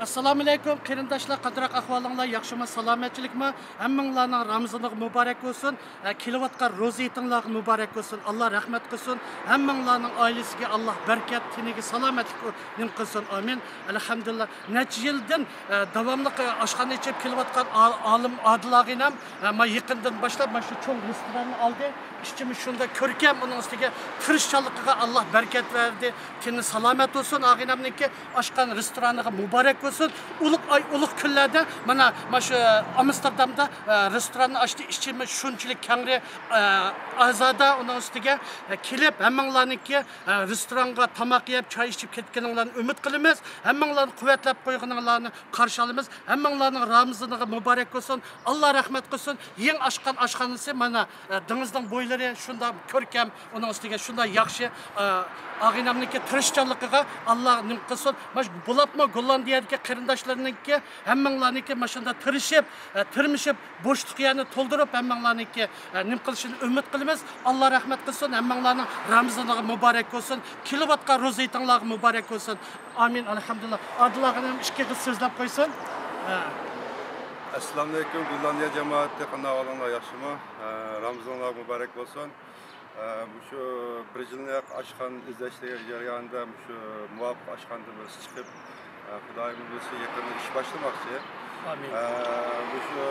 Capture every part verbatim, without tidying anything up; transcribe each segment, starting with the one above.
ئەسسالامۇئەلەيكۇم قېرىنداشلار، قانداق ئەھۋالىڭلار؟ ياخشىمۇ، سالامەتچىلىكمۇ؟ ھەممىڭلارنىڭ رامىزانىغا مۇبارەك بولسۇن. ئە، كېلىۋاتقان روزا ھېيتىڭلارغا مۇبارەك بولسۇن. ئاللا رەھمەت قىلسۇن. ھەممىڭلارنىڭ ئائىلىسىگە ئاللا بەرىكەت، تېنىگە سالامەتلىك نېمە قىلسۇن. ئامىن. ئەلھەمدۇلىللا. نەچچە يىلدىن، ئە، داۋاملىق، ئە، ئاشخانا ئېچىپ كېلىۋاتقان ئا-، ئالىم ئادىل ئاغىنەم، ئە، ما يېقىندىن باشلاپ مانا شۇ چوڭ رېستوراننى ئالدى. ئىچىمىز شۇنداق كۆركەم، ئۇنىڭ ئۈستىگە تىرىشچانلىقىغا ئاللا بەرىكەت بەردى. تېنى سالامەت بولسۇن ئاغىنەمنىڭكى. ئاچقان رېستورانىغا مۇبارەك بولسۇن. ئۇلۇغ ئاي، ئۇلۇغ كۈنلەردە مانا، مانا شۇ ئامستېردامدا، ئە، رېستوراننى ئاچتى. ئىچىمىز شۇنچىلىك كەڭرى، ئە، ئازادە. ئۇنىڭ ئۈستىگە، ئە، كېلىپ ھەممىڭلارنىڭكى، ئە، رېستورانغا تاماق يەپ، چاي ئىچىپ كەتكىنىڭلارنى ئۈمىد قىلىمىز. ھەممىڭلارنى قۇۋۋەتلەپ قويغىنىڭلارنى قارشى ئالىمىز. ھەممىڭلارنىڭ رامىزانىغا مۇبارەك بولسۇن. ئاللا رەھمەت قىلسۇن. يېڭى ئاچقان ئاشخانىسى مانا، ئە، دېڭىزنىڭ بويلىرى شۇنداق كۆركەم، ئۇنىڭ ئۈستىگە شۇنداق ياخشى، ئە، ئاغىنەمنىڭكى تىرىشچانلىقىغا ئاللا نېمە قىلسۇن. ماش بولۇپمۇ گوللاندىيەدىكى قېرىنداشلىرىنىڭكى، ھەممىڭلارنىڭكى ماشۇنداق تىرىشىپ، ئە، تىرمىشىپ، بوشلۇق يەرنى تولدۇرۇپ، ھەممىڭلارنىڭكى، ئە، نېمە قىلىشىنى ئۈمىد قىلىمىز. ئاللا رەھمەت قىلسۇن، ھەممىڭلارنىڭ رامىزانىغا مۇبارەك بولسۇن. كېلىۋاتقان روزا ھېيتىڭلارغا مۇبارەك بولسۇن. ئامىن، ئەلھەمدۇلىللا. ئادىل ئاغىنەم ئىككى قىز سۆزلەپ قويسۇن. ھە. ئەسسالامۇئەلەيكۇم، گوللاندىيە جامائىتى، قانداق ئەھۋالىڭلار، ياخشىمۇ؟ ھە، رامىزانلار مۇبارەك بولسۇن. ھە، مۇشۇ بىر يىلنى ئاشخانا ئىزدەشلىك جەريانىدا مۇشۇ مۇۋاپىق ئاشخانىدىن بىرسى چىقىپ، ھە، خۇدايىم بۇيرۇسا يېقىندا ئىش باشلىماقچى. ئامىن. ھە، مۇشۇ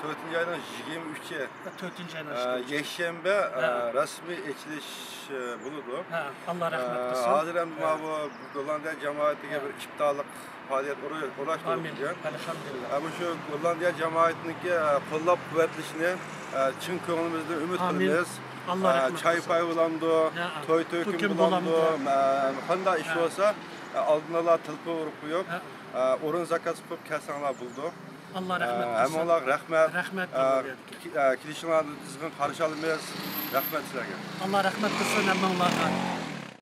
تۆتىنچى ئاينىڭ يىگىرمە ئۈچى، تۆتىنچى ئاينىڭ ئە، يىگىرمە ئۈچى. يەكشەنبە، ئە، ھە. رەسمىي ئېچىلىش، ئە، بولىدۇ. ھە، ئاللا رەھمەت ئە، قىلسۇن. ھازىر ئەمدى ھە. ماۋۇ گوللاندىيە جامائىتىگە ھە. بىر ئىپتارلىق پائالىيەت ئورا-، ئورۇنلاشتۇرۇلدى. ئامىن. ئەلھەمدۇلىللا. ئە، مۇشۇ گوللاندىيە جامائىتىنىڭكى، ئە، قوللاپ قۇۋۋەتلىشىنى، ئە، چىن كۆڭلىمىزدىن ئۈمىد ئامىن. قىلىمىز. ئاللا ئە، رەھمەت چاي قىلسۇن. پاي بولامدۇ، ھە، توي تۆكۈن تۆكۈن بولامدۇ، بولامدۇ. ئە، قانداق ئىش ھە. بولسا، ئە، ئالدىنلا تېلېفون ئۇرۇپ قويۇپ، ھە. ئە، ئورۇن زاكاز قىلىپ كەلسەڭلار بولىدۇ. ئاللا رەھمەت ئە، قىلسۇن. ھەممىڭلارغا رەھمەت. رەھمەت ئە، ئاللا بەرگەن. كى-، ئە، كېلىشىڭلارنى قىزغىن قارشى ئالىمىز. رەھمەت سىلەرگە. ئاللا رەھمەت قىلسۇن ھەممىڭلارغا.